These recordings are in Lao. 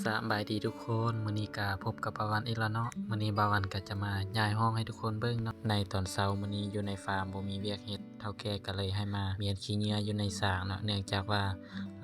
ສະບາຍດີທຸກຄົນ, ມື້ນີ້ກະພົບກັບບ່າວວັນອີກແລ້ວເນາະ. ມື້ນີ້ບ່າວວັນກະຈະມາຍ້າຍຫ້ອງໃຫ້ທຸກຄົນເບິ່ງເນາະ. ໃນຕອນເຊົ້າມື້ນີ້ຢູ່ໃນຟາມບໍ່ມີວຽກເຮັດ, ເຖົ້າແກ່ກະເລີຍໃຫ້ມາມ້ຽນຂີ້ເຫຍື້ອຢູ່ໃນສາງເນາະ, ເນື່ອງຈາກວ່າ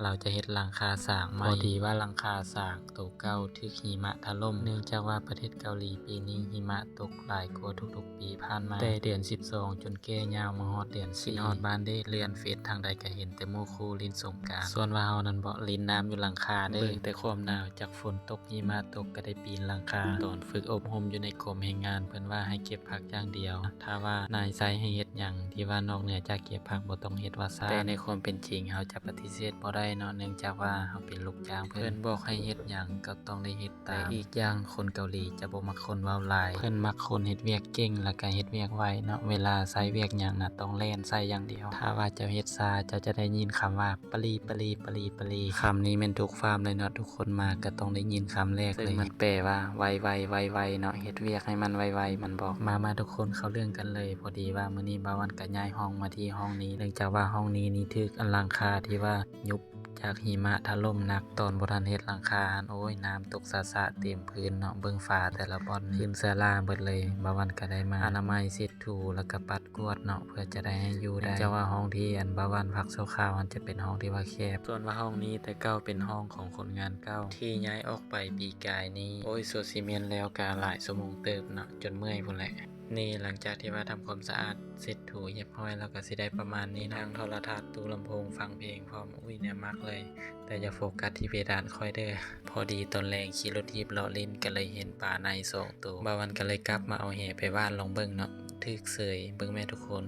ລາວຈະເຮັດຫຼັງຄາສາງໃໝ່. ພໍດີວ່າຫຼັງຄາສາງໂຕເກົ່າຖືກຫິມະຖະຫຼົ່ມ, ເນື່ອງຈາກວ່າປະເທດເກົາຫຼີປີນີ້ຫິມະຕົກຫຼາຍກວ່າທຸກໆປີຜ່ານມາ, ແຕ່ເດືອນສິບສອງຈົນແກ່ຍາວມາຮອດເດືອນສີ່. ຮອດບ້ານເດ, ເລື່ອນເຟສທາງໃດກະເຫັນແຕ່ໝູ່ຄູ່ຫຼິ້ນສົງການ, ສ່ວນວ່າເຮົານັ້ນເບາະຫຼິ້ນນ້ຳຢູ່ຫຼັງຄາເດີ. ເບິ່ງແຕ່ຄວາມໜາວຈາກຝົນຕົກຫິມະຕົກກະໄດ້ປີນຫຼັງຄາ. ຕອນຝຶກອົບຮົມຢູ່ໃນກົມແຮງງານ ເພິ່ນວ່າໃຫ້ເກັບຜັກຢ່າງດຽວ, ຖ້າວ່ານາຍໃຊ້ໃຫ້ເຮັດຫຍັງທີ່ວ່ານອກເໜືອຈາກເກັບຜັກບໍ່ຕ້ອງເຮັດວ່າຊັ້ນ. ແຕ່ໃນຄວາມເປັນຈິງເຮົາຈະປະຕິເສດບໍ່ໄດ້ເນາະ, ເນື່ອງຈາກວ່າເຮົາເປັນລູກຈ້າງເພິ່ນ, ເພິ່ນບອກໃຫ້ເຮັດຫຍັງກໍຕ້ອງໄດ້ເຮັດຕາມ. ແລະ ອີກຢ່າງຄົນເກົາຫຼີຈະບໍ່ມັກຄົນເວົ້າຫຼາຍ, ເພິ່ນມັກຄົນເຮັດວຽກເກັ່ງ ແລ້ວກະເຮັດວຽກໄວເນາະ. ເວລາໃຊ້ວຽກຫຍັງນະຕ້ອງແລ່ນໃສ່ຢ່າງດຽວ, ຖ້າວ່າເຈົ້າເຮັດຊ້າ ເຈົ້າຈະໄດ້ຍິນຄຳວ່າປະລີ ປະລີ ປະລີ ປະລີ. ຄຳນີ້ແມ່ນທຸກຟາມເລີຍເນາະ, ທຸກຄົນມາກະຕ້ອງໄດ້ຍິນຄຳແລກເລີຍ, ຊຶ່ງມັນແປວ່າໄວໆ ໄວໆເນາະ, ເຮັດວຽກໃຫ້ມັນໄວໆ ມັນບອກ. ມາໆ ທຸກຄົນເຂົ້າເລື່ອງກັນເລີຍ. ພໍດີວ່າມື້ນີ້ບ່າວວັນກະຍ້າຍຫ້ອງມາທີ່ຫ້ອງນີ້, ເນື່ອງຈາກວ່າຫ້ອງນີ້ນີ້ຖືກອັນຫຼັງຄາທີ່ວ່າຍຸບຈາກຫິມະຖະຫຼົ່ມໜັກ. ຕອນບໍ່ທັນເຮັດຫຼັງຄາຫັ້ນ ໂອ້ຍ ນ້ຳຕົກສະໆເຕັມພື້ນເນາະ, ເບິ່ງຝາແຕ່ລະບ່ອນຂຶ້ນເຊື້ອລາເບິດເລີຍ. ບ່າວວັນກະໄດ້ມາອະນາໄມເຊັດຖູ ແລ້ວກະປັດ ກວດເນາະ ເພື່ອຈະໄດ້ໃຫ້ຢູ່ໄດ້. ເນື່ອງຈາກວ່າຫ້ອງທີ່ອັນບ່າວວັນພັກຊົ່ວຄາວຫັ້ນຈະເປັນຫ້ອງທີ່ວ່າແຄບ, ສ່ວນວ່າຫ້ອງນີ້ແຕ່ເກົ່າເປັນຫ້ອງຂອງຄົນງານເກົ່າທີ່ຍ້າຍອອກໄປປີກາຍນີ້. ໂອ້ຍ ໂຊຊິເມນແລ້ວກະຫຼາຍຊົ່ວໂມງເຕີບເນາະ, ຈົນເມື່ອຍພຸ້ນແຫຼະ. ນີ້ຫຼັງຈາກທີ່ວ່າທຳຄວາມສະອາດເຊັດຖູຮຽບຮ້ອຍແລ້ວກະຊິໄດ້ປະມານນີ້ເນາະ, ທັງໂທລະທັດ, ຕູ້ລຳໂພງ, ຟັງເພງພ້ອມ. ອຸ້ຍ ແນວມັກເລີຍ, ແຕ່ຢ່າໂຟກັສທີ່ເພດານຂ້ອຍເດີ. ພໍດີຕອນແລງຂີ່ລົດຖີບເລາະຫຼິ້ນ ກະເລີຍເຫັນປາໃນສອງໂຕ, ບ່າວວັນກະເລີຍກັບມາເອົາແຫໄປຫວ່ານລອງເບິ່ງເນາະ, ຖືກເສີຍ. ເບິ່ງແມ້ທຸກຄົນ,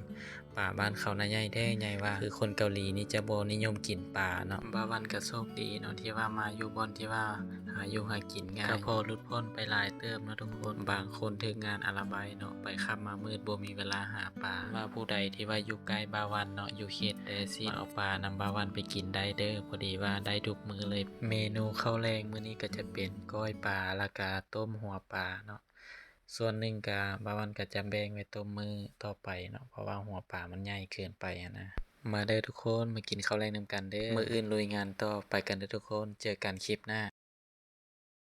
ປາບ້ານເຂົານະໃຫຍ່ແທ້ໃຫຍ່ວ່າ, ຄືຄົນເກົາຫຼີນີ້ຈະບໍ່ນິຍົມກິນປາເນາະ. ບ່າວວັນກະໂຊກດີເນາະ ທີ່ວ່າມາຢູ່ບ່ອນທີ່ວ່າຫາຢູ່ຫາກິນງ່າຍ, ກະພໍຫຼຸດພົ້ນໄປຫຼາຍເຕີບເນາະທຸກຄົນ. ບາງຄົນຖືກງານອາລະໄບເນາະ, ໄປຄ່ຳມາມືດ ບໍ່ມີເວລາຫາປາ. ວ່າຜູ້ໃດທີ່ວ່າຢູ່ໃກ້ບ່າວວັນເນາະ, ຢູ່ເຂດແດຊິດ, ມາເອົາປານຳບ່າວວັນໄປກິນໄດ້ເດີ, ພໍດີວ່າໄດ້ທຸກມື້ເລີຍ. ເມນູເຂົ້າແລງມື້ນີ້ກະຈະເປັນກ້ອຍປາ ແລ້ວກະຕົ້ມຫົວປາເນາະ. ສ່ວນໜຶ່ງກະ ບ່າວວັນກະຈະແບ່ງໄວ້ຕົ້ມມື້ຕໍ່ໄປເນາະ, ເພາະວ່າຫົວປາມັນໃຫຍ່ເກີນໄປຫັ້ນນະ. ມາເດີທຸກຄົນ, ມາກິນເຂົ້າແລງນຳກັນເດີ. ມື້ອື່ນລຸຍງານຕໍ່, ໄປກັນເດີທຸກຄົນ, ເຈີກັນຄລິບໜ້າ.